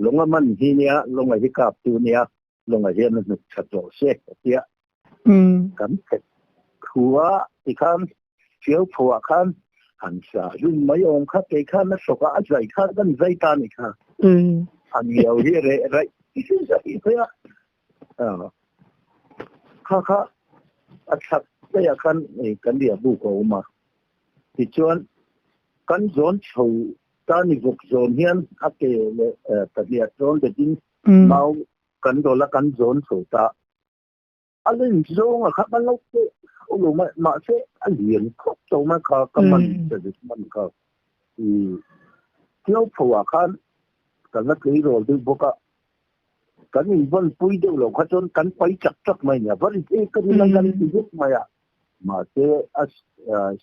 lawnga man hi nia lawnga hi kap tu nia lawnga hian a hnuk that rawh se a tia kan phet thu a tikhan fiau phuah khan han sa hlum mai awm kha kei khan a hrawk a a zai khan kan zai ta ni kha a ngiau hi reh raih zai a. Kha kha a chhak daihah khan kan riah buk a awm a, tichuan kan zawn chho ta ni vawk zawn hian a ke leh pahniha zawn betin mau kan rawlh a kan zawn chho ta. A len zawnga kha ka lo peh ho lo mai, mahse a lian khawp tho mai kha ka man service man kha. Tlawpho ah khan kan la tleirawl deuh bawk a, kan invawnpui deuh loh kha chuan kan pai chak chak mai nia, va ri thei ka rin a kan ti vek mai a, mahse a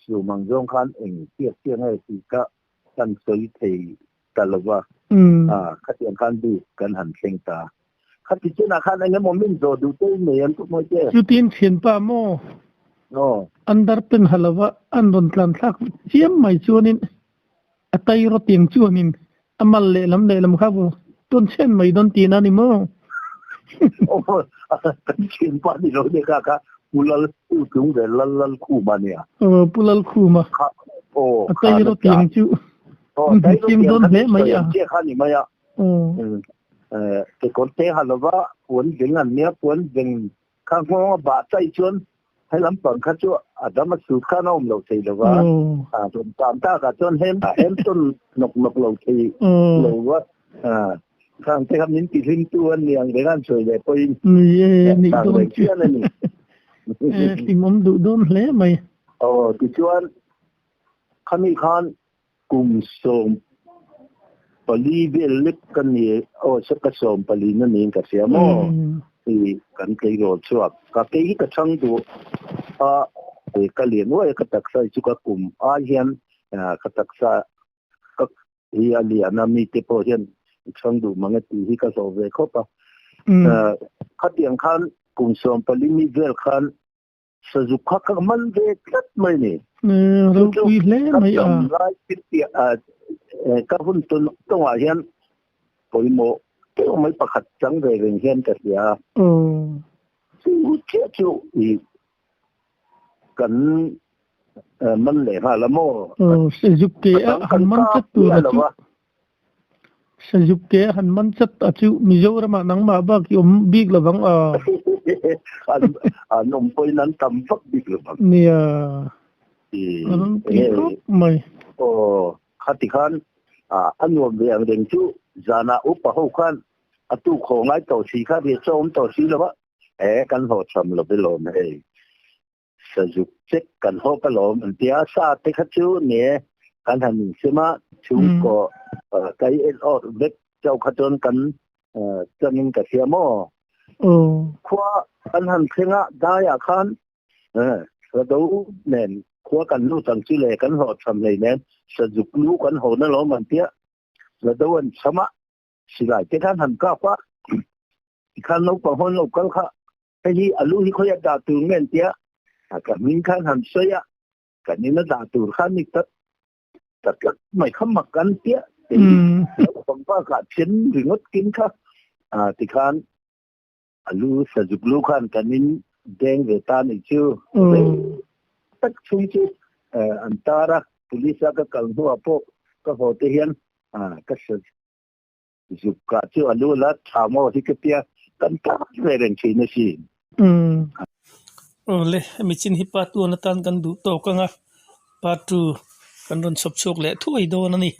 sium ang zawng khan eng chiah chiah nge tih kha kan sawi thei ta lo va, khatiang khan bik kan han thleng ta. Khati chinah khan eng emaw min zawh duh te in nei an tuk mawi che?
Chutin thianpa maw?
Aw.
An dar pen ha lova an rawn tlan thlak chiam mai chuanin a tai rawtiang chuanin a mal lehlam lehlam kha vaw tawn chhen mai dawn tihna a ni maw?
Aw, kan thianpa ni lo nia kha kha Pu Lal Pu Tlung ve Lal Lal Khuma nia.
Aw, Pu Lal Khuma.
Kha, aw,
A tai rawtiang chu
aw,
an
tai
hmu chiang
rawtiang
dawn
kha
hle mai
sawi
a.
ang chiah kha a ni mai a.
Aw.
Kekawr te ha lova puan veng an nia, puan veng kha nghawng a bah chai chuan he lampang kha chu a dam a sut khan a awm lo thei lova, a rawn tan takah chuan hem hem tawn nawk nawk lo thei lo va, khang te kha min ti hlim tu an ni ang reng an sawi leh pawhin
Ni e, nih
tang
dawn
reng
chu.
chian a ni.
E, hlimawm duh dawn hle mai.
Aw, tichuan khami khan Kum 14 vel lek ka ni aw se ka 14 na niin ka hria maw i kan tleirawl chhuak ka kei hi ka chhang duh a ka lian uai a ka taksa hi chu ka kum ai hian ka taksa ka hi a lian a mite pawh hian i chhang duh mang e tih hi ka hlawh ve khawp a. Khatiang khan kum 14 mi vel khan sazuk kha ka man ve tlat mai ni.
Ropui hle mai a.
Lai ka hun tawngah hian pawimawh deuh mai pakhat chang ve reng hian ka hria. Chu chiah chu i kan man leh nghal a maw?
Sazuk ke a han man chat tur a chu. Sazuk ke a han man chat a chu Mizoramah nangmah bak i awm bik lo vang a.
An awm pawhin an tam vak bik lo vang.
Nia. A ropui khawp mai.
Aw, khati khan a nuam ve ang reng chu zanah upa ho khan a tuk haw ngai tawh si kha riah chaw awm tawh si lo va, e kan haw tham lo ve lawm hei. Sazuk chek kan hawk alawm an ti a, sa te kha chu ni e, kan han insem a, chhungkaw kai en awt vek chauh kha chuan kan changin ka hria maw? Khua kan han thleng a, daiah khan Sado nen khua kan lut ang chu le, kan hlawhchham hlei nen Sazuk lu kan hawn alawm an ti a, Sado an chham a, silai te khan han kap a, tikhan naupang ho an lo kal kha Hei hi a lu hi khawi a dah tur nge an tia, ka hming khan han sawi a, kan in a dah tur kha ni tak tak tlat mai kha mak an tia, kei naupang bakah then ringawt kin kha tikhan a lu sazuk lu khan kan in deng ve ta ni chu rei tak chhung chu an tar a, police a ka kal hnuah pawh ka haw te hian ka Zuk kah chu a lu la tha maw hi ka tia kan tar ve reng thin a si.
Awle, hemi chin hi part one atan kan duh tawk ang a, part two kan rawn chhawp chhuak leh thuai dawn a ni.